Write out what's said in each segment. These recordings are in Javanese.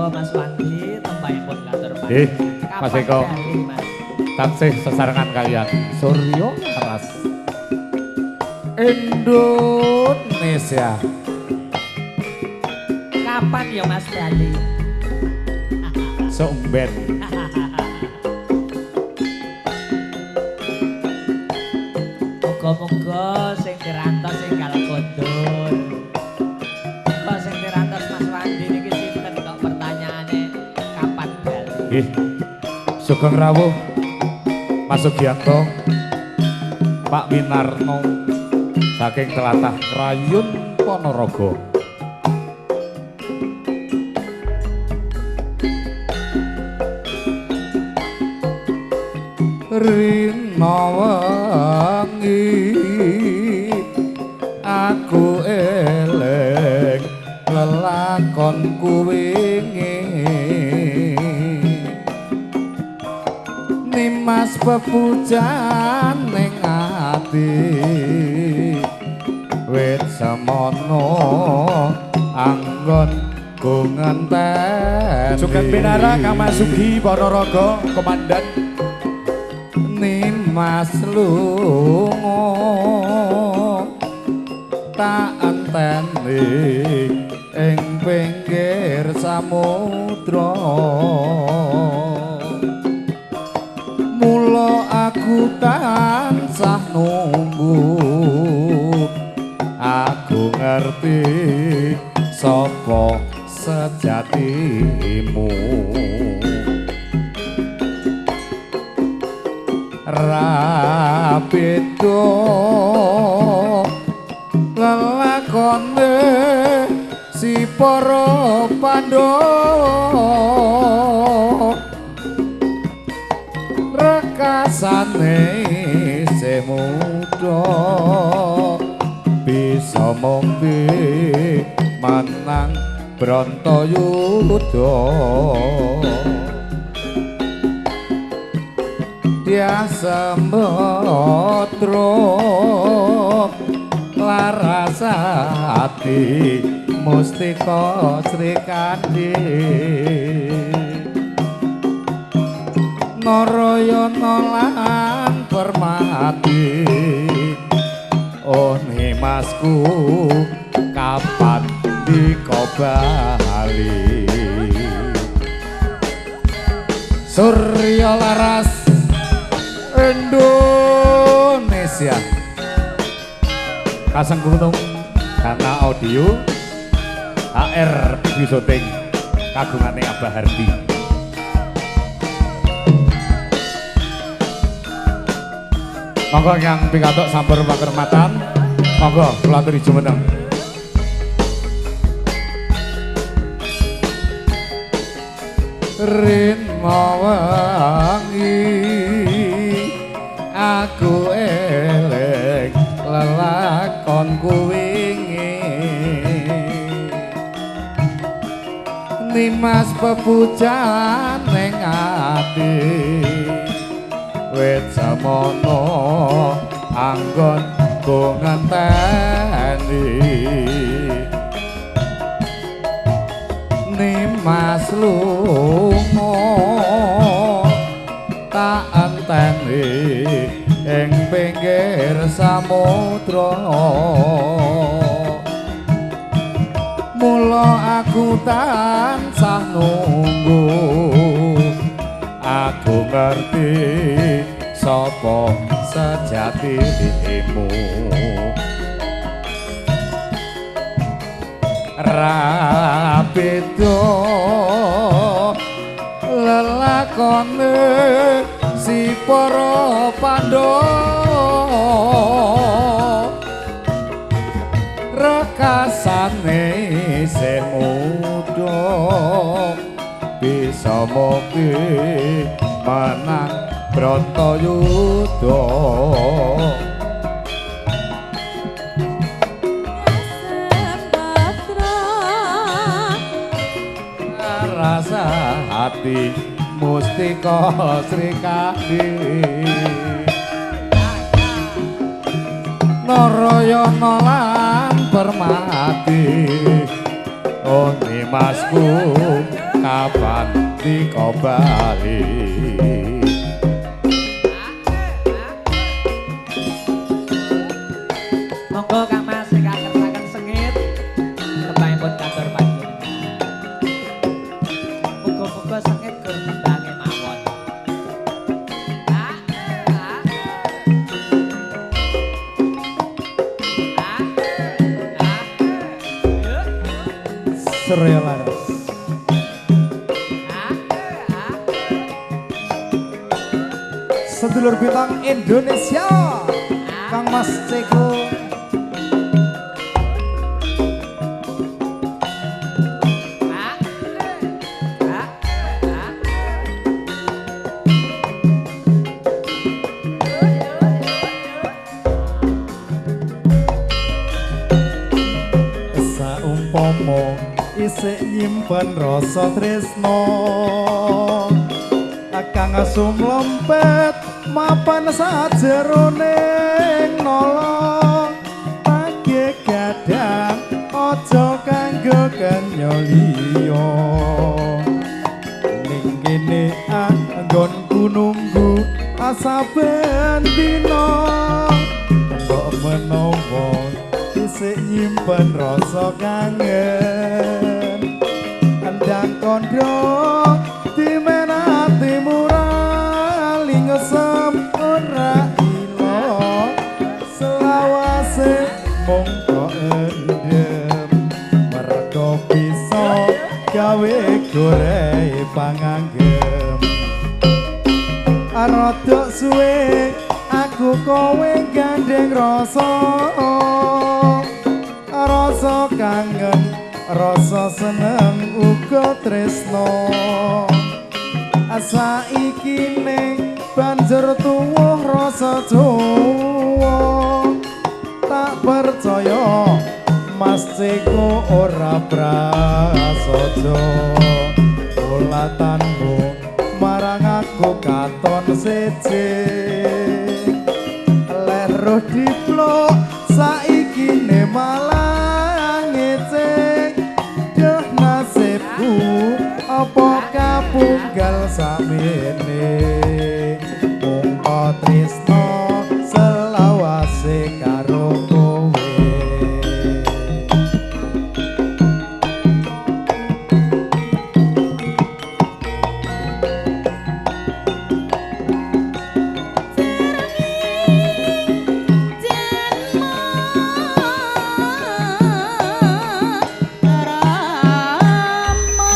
Monggo Mas Wandi tembangipun katur panjenengan. Nggih, Mas Eko. Mas? Taksih sesarengan kalian Suryo Laras Indonesia. Kapan ya Mas Dali? Somben. Muga-muga sing dirantos enggal kondur. Kok sing dirantos Mas Wandi niki sinten kok pertanyaane kapan bali? Nggih. Sugeng rawuh Mas Sugianto, Pak Winarno saking telatah Krayun Ponorogo. Rina wengi aku eling lelakonku wingi, nimas pepujan ning ati wit semono anggon ku ngenteni. Sugeng pinara Kang Masugi Ponorogo, Komandan. Nimas lunga tak enteni ing pinggir samudra, mula aku tansah nunggu, aku ngerti sapa sejatimu. Ra beda lelakone si para Pandhawa, rekasane isih muda bisa mukti menang Bratayuda. Dyah Sembadra Larasati mustika Srikandhi, Narayana lan Permati, oh nimasku kapan dika bali. Surya Laras Indonesia. Kasang gunung karena audio HR Video Syuting kagungane Abah Hardi. Monggo yang pikantuk sampur pakermatan, monggo kula aturi jumeneng. Rina wengi aku eling lelakonku wingi, nimas pepujan ning ati wit semono anggon ku ngenteni. Nimas lunga tak enteni ing pinggir samudra, mula aku tansah nunggu, aku ngerti sapa sejatimu. Ra beda lelakone si para Pandhawa, rekasane isih muda bisa mukti menang Bratayuda. Rasa hati mustika Srikandhi, Narayana lan Permati, oh nimasku Kapan dika bali? Monggo Kang Mas ingkang kersakaken sengit tembangipun katur panjenengan. Muga-muga sengit gur tembange mawon. Surya Laras. Sedulur bintang Indonesia, Kang Mas Ceko. Saumpama isih nyimpen rasa tresno, kang sumlempet mapan sajerone nolong, page gadang aja kanggo kenya liya. Ning kene anggonku nunggu saben dina, mbok menawa isih nyimpen rasa kangen. Endang kandha dimen atimu ra lingesem ora ila, selawase mung kok endem mergo bisa gawe goreh panganggem. Rodok suwe aku kowe gandeng rasa, rasa kangen, rasa seneng uga tresno. Saiki ning banjur tuwuh rasa tuwa, tak percaya Mas Ceko ora prasaja. Ulatanmu marang aku katon seje, leruh diplok saiki ne malah ngece. Duh nasibku apa kapunggal samene, mung tresno selawase karo kowe. Rama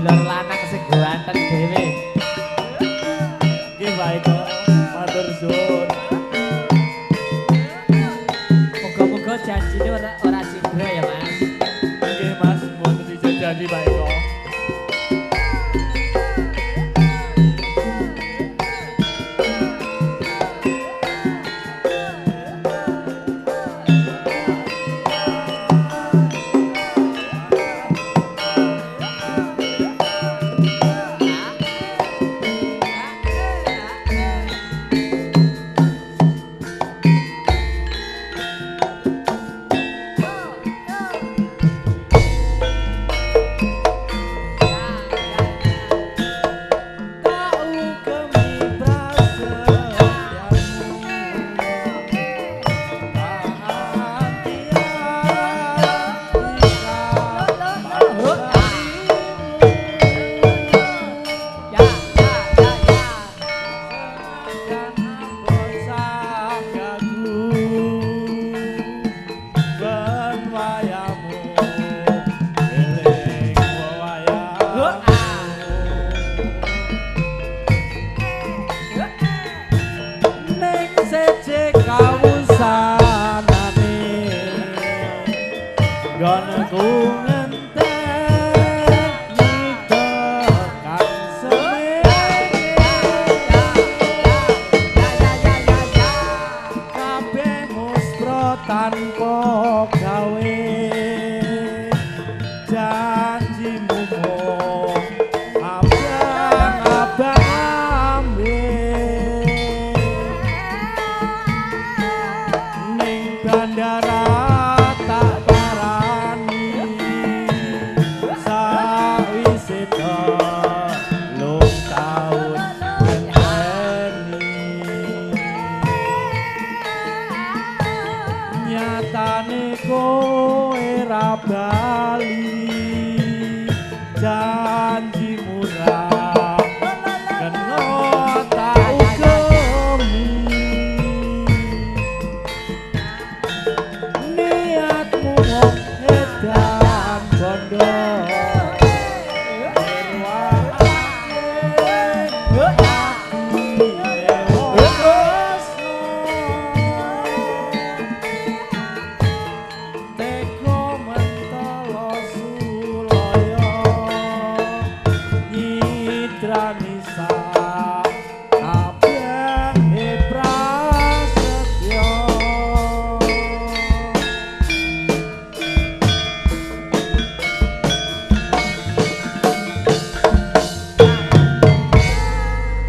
Sedulur lanang sing ganteng dhewe. Nggih Pak Eko, matur suwun. Muga-muga janjine ora sidra ya Mas. Nggih Mas, mboten dijanji Pak Eko.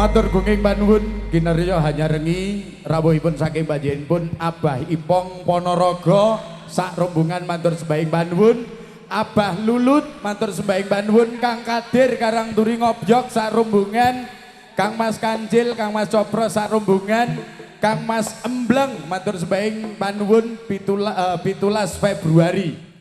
Matur gunging panuwun kinarya hanyarengi rawuhipun saking panjenenganipun Abah Ipong Ponorogo sak rombongan matur sembahing panuwun, Abah Lulut matur sembahing panuwun, Kang Kadir Karangturi Ngobyok sak rombongan, Kang Mas Kancil, Kang Mas Copro sak rombongan, Kang Mas Embleng matur sembahing panuwun 17 Februari.